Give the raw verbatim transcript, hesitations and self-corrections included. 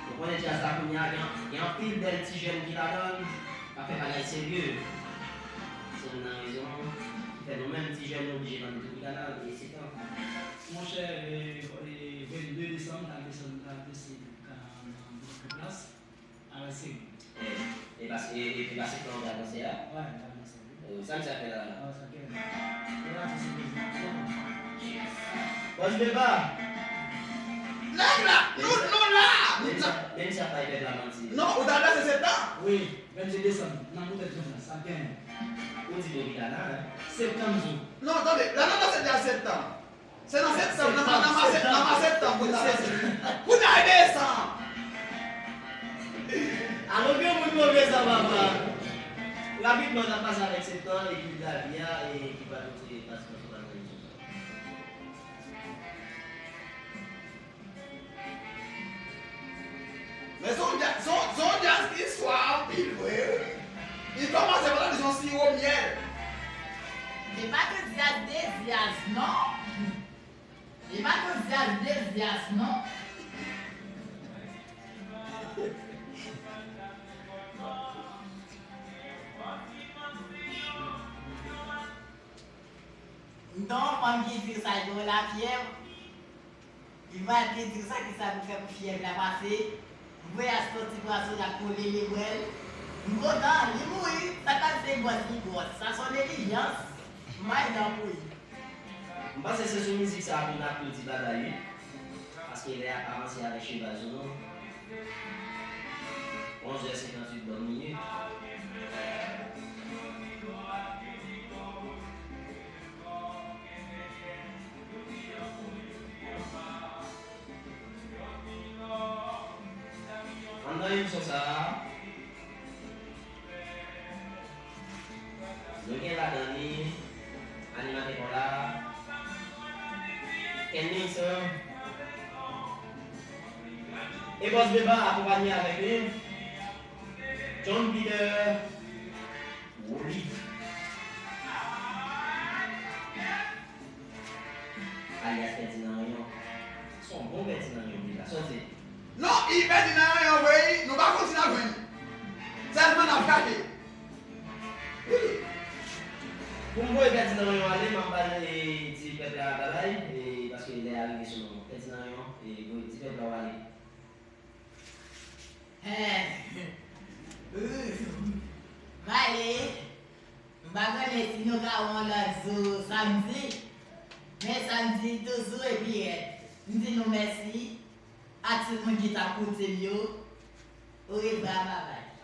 Ou konnen djaz la kounye a, gen, gen anpil bèl ti jèn ki ladan l, k ap fè bagay serye. Se youn nan rezon ki fè nou menm ti jèn nou oblije tande Tropikana, e se tan. Monchè, e, e, vennde desanm, n al desann, n al desann nan, nan, nan plas. Avèk serye. E, e pa, e, e, e pa septan ou pral danse a? Wè, m pral danse, wi. O, sa misye ap fè la, la? Wè, sa k gen la. Yo la di se prezidan. Bòs Beba! Nèg la! Nou, nou la! Nou la! Men misye ap bay pèp la manti. Non, ou ta danse septan? Wi, vennde desanm, nan poutèt jèn la, sa k gen. Ou di Tropikana, hein? Septan, m di w. Non, tande, la nan danse djaz septan. Se nan septan, nan ma, nan ma, nan ma septan pou n ta pase. Pou n ta pase. Pou n ta pase. Alò, gen moun move sa, papa. Rapidman, n ap pase avèk septan, epi Davia, e ki pral montre patisipasyon pa nan emisyon sa. Men se yon djaz, se yon, se yon djaz ki swa anpil vre, wi. Li kòmanse pa tande se yon siwo myèl. E pa tout djaz de djaz, non. E pa tout djaz de djaz, non. M gen yon fanm ki di sa l gen yon lafyèv. Li va te di sa ki sa pou fè pou fyèv la pase. M voye a sòti pou asou la kole li wè l. M kontan, li mouri. Sa pa se gwòs li gwòs. Sa se yon nelijans. M bay dan pou li. M panse se sou mizik sa a pou n aplodi bagay wi. Paske lè a ap avanse avèk cheval sou nou. Onz è senkanntuit bòn minit. Anndan emisyon sa a, nou gen ladan li animatè pa w la, Kenlingson, e Bòs Beba akonpanye avèk li, John Peter, Woli. Alyas pèdi nan ranyon. Se yon bon pèdi nan ranyon, wi, la. Sa w di? Non, li pèdi nan ranyon vre, wi. Nou pa konn si n ap jwenn li. Sèlman n ap chache. Wi. Pou m voye pèdi nan ranyon ale, m ap pale di pèp la bagay, e paske lè a rive sou nou. Pèdi nan ranyon, e voye di pèp la w ale. Hen. M ale. M pa konnen si nou ka wè yon lòt jou samdi. Men samdi toujou epi rèd. M di nou mèsi a tout moun ki t ap koute m yo. Orevwa, babay.